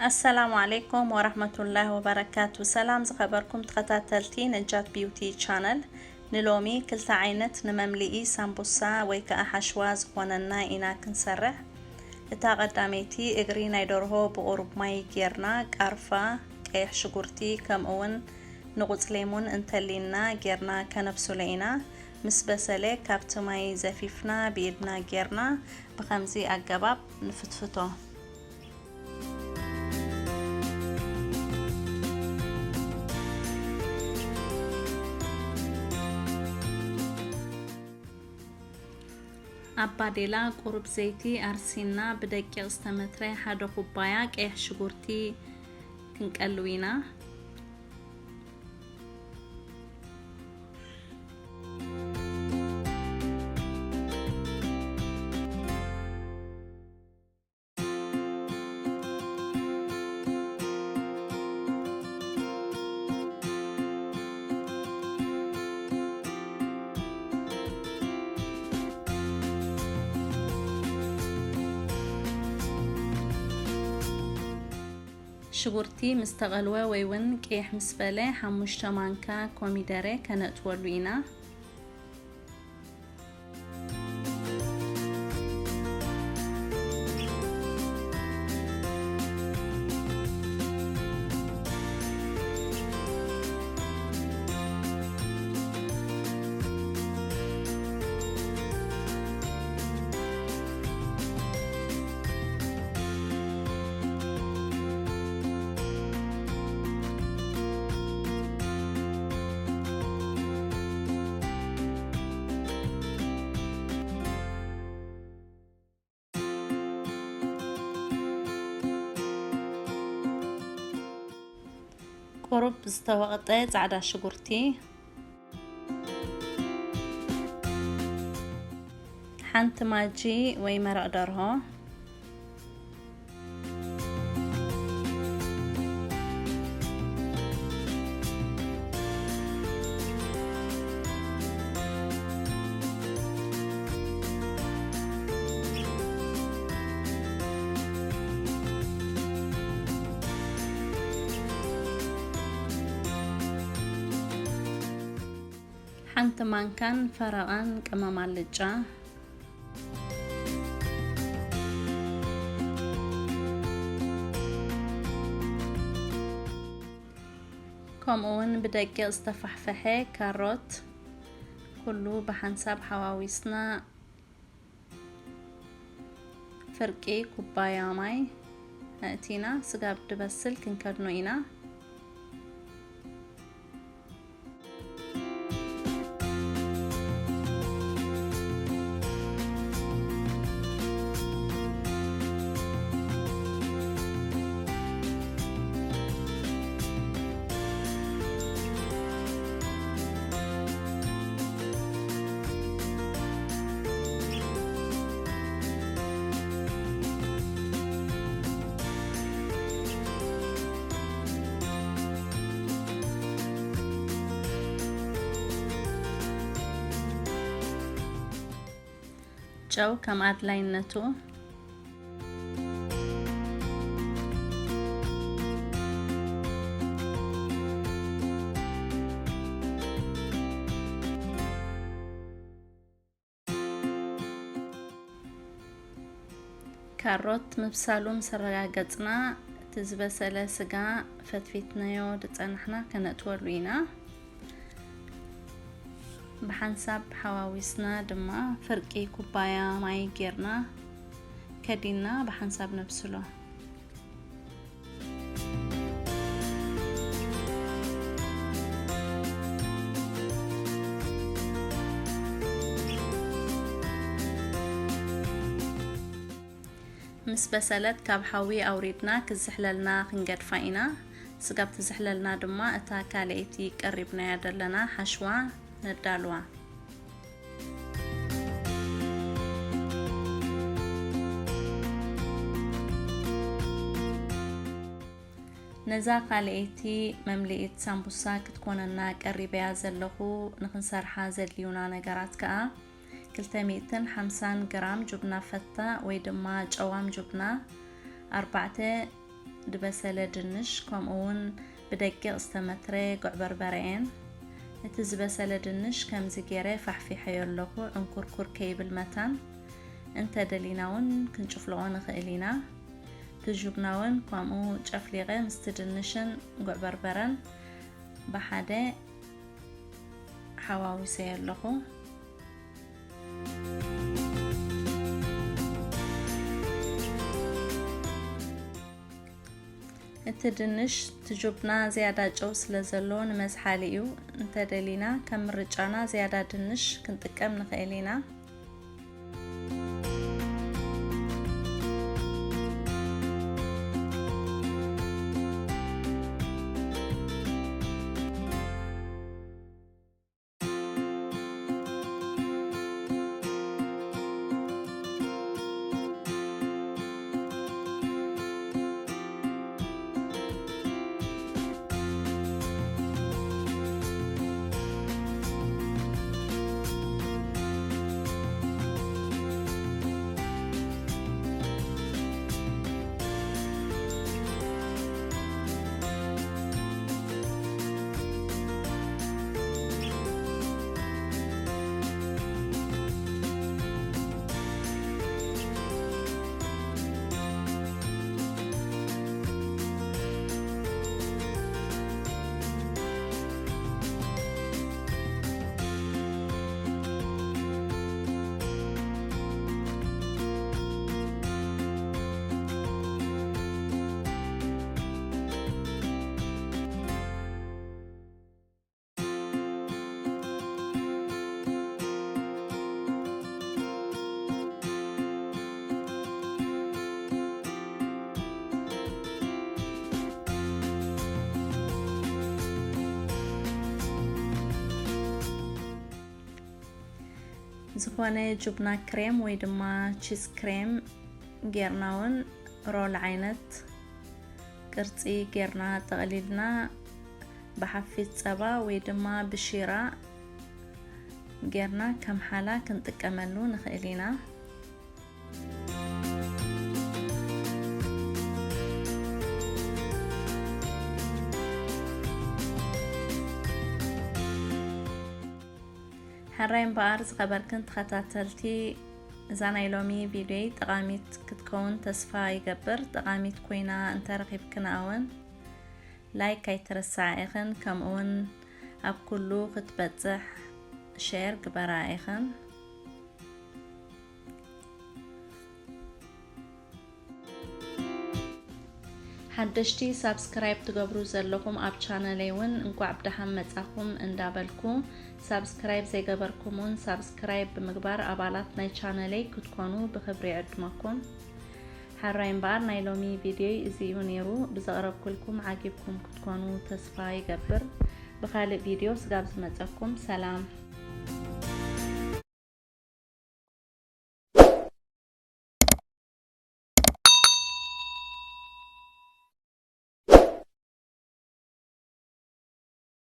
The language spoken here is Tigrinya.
ኣሰላሙ ዓለይኩም ወራህመቱላሂ ወበረካቱ። ሰላም ዝኸበርኩም ተኸታተልቲ ነጃት ቢውቲ ቻነል፣ ንሎሚ ክልተ ዓይነት ንመምልኢ ሳምቡሳ ወይ ከኣ ሓሽዋ ዝኾነና ኢና ክንሰርሕ። እታ ቀዳመይቲ እግሪ ናይ ደርሆ ብቑሩብ ማይ ጌርና፣ ቃርፋ፣ ቀይሕ ሽጉርቲ፣ ከምኡውን ንቑጽ ሌሙን እንተሊና ጌርና ከነብስሎ ኢና። ምስ በሰለ ካብቲ ማይ ዘፊፍና ብኢድና ጌርና ብኸምዚ ኣገባብ ንፍትፍቶ። ኣብ ባዴላ ቁሩብ ዘይቲ ኣርሲና ብደቂቕ ዝተመትረ ሓደ ኩባያ ቀይሕ ሽጉርቲ ክንቀልው ኢና። ሽጉርቲ ምስ ተቐልወ ወይ እውን ቅይሕ ምስ በለ፣ ሓሙሽተ ማንካ ኮሚደረ ከነእትወሉ ኢና። ቁሩብ ዝተወቕጠ ጻዕዳ ሽጉርቲ፣ ሓንቲ ማጂ ወይ መረቕ ደርሆ፣ ሓንቲ ማንካን ፈረቓን ቀመም ኣልጫ። ከምኡውን ብደቂቕ ዝተፋሕፈሐ ካሮት፣ ኩሉ ብሓንሳብ ሓዋዊስና ፍርቂ ኩባያ ማይ ኣእቲና ስጋብ ድበስል ክንከድኖ ኢና። ጨው ከም ኣድላይነቱ። ካሮት ምብሳሉ ምስ ኣረጋገጽና፣ እቲ ዝበሰለ ስጋ ፈትፊትናዮ ዝጸናሕና ከነእትወሉ ኢና። ብሓንሳብ ሓዋዊስና ድማ ፍርቂ ኩባያ ማይ ጌርና ከዲንና ብሓንሳብ ነብስሎ። ምስ በሰለት ካብ ሓዊ ኣውሪድና ክዝሕለልና ክንገድፋ ኢና። ስጋብ ትዝሕለልና ድማ እታ ካልኣይቲ ቀሪብናያ ዘለና ሓሽዋ ነዳልዋ። ነዛ ካልኣይቲ መምልኢት ሳምቡሳ ክትኮነና ቀሪበያ ዘለኹ። ንኽንሰርሓ ዘድልዩና ነገራት ከኣ፣ ክልተ ሚእትን ሓምሳን ግራም ጁብና ፈታ ወይ ድማ ጨዋም ጁብና፣ ኣርባዕተ ዝበሰለ ድንሽ፣ ከምኡ እውን ብደቂቕ ዝተመትረ ጉዕ በርበረ እየን። እቲ ዝበሰለ ድንሽ ከምዚ ገይረ ፋሕፊሐዮ ኣለኹ፣ ዕንኩርኩር ከይብል መታን። እንተ ደሊና እውን ክንጭፍልቖ ንኽእል ኢና። እቲ ጁብና እውን ከምኡ ጨፍሊቐ ምስቲ ድንሽን ጉዕ በርበረን ብሓደ ሓዋዊሰዮ ኣለኹ። እቲ ድንሽ፣ እቲ ጁብና ዝያዳ ጨው ስለ ዘለዎ ንመዝሓሊ እዩ። እንተ ደሊና፣ ከም ምርጫና ዝያዳ ድንሽ ክንጥቀም ንኽእል ኢና። ዝኾነ ጁብና ክሬም ወይ ድማ ቺዝ ክሬም ጌርና እውን ሮል ዓይነት ቅርጺ ጌርና ጠቕሊልና ብሓፊስ ጸባ ወይ ድማ ብሺራ ጌርና ከም ሓላ ክንጥቀመሉ ንኽእል ኢና። ሕራይ እምበኣር ዝኸበርክን ተኸታተልቲ እዛ ናይ ሎሚ ቪድዮይ ጠቓሚት ክትከውን ተስፋ ይገብር። ጠቓሚት ኮይና እንተረኺብክና እውን ላይክ ኣይትረስዓ ኢኽን፣ ከምኡውን ኣብ ኩሉ ክትበጽሕ ሼር ግበራ ኢኽን። ሓደሽቲ ሳብስክራይብ ትገብሩ ዘለኹም ኣብ ቻነለይ እውን እንኳዕ ብደሓን መጻኹም እንዳበልኩ፣ ሳብስክራይብ ዘይገበርኩም እውን ሳብስክራይብ ብምግባር ኣባላት ናይ ቻነለይ ክትኮኑ ብኽብሪ ይዕድመኩም። ሕራይ እምበኣር ናይ ሎሚ ቪድዮይ እዚ እዩ ነይሩ። ብዘቕረብኩልኩም ዓጊብኩም ክትኮኑ ተስፋ ይገብር። ብኻልእ ቪድዮ ስጋብ ዝመጸኩም ሰላም።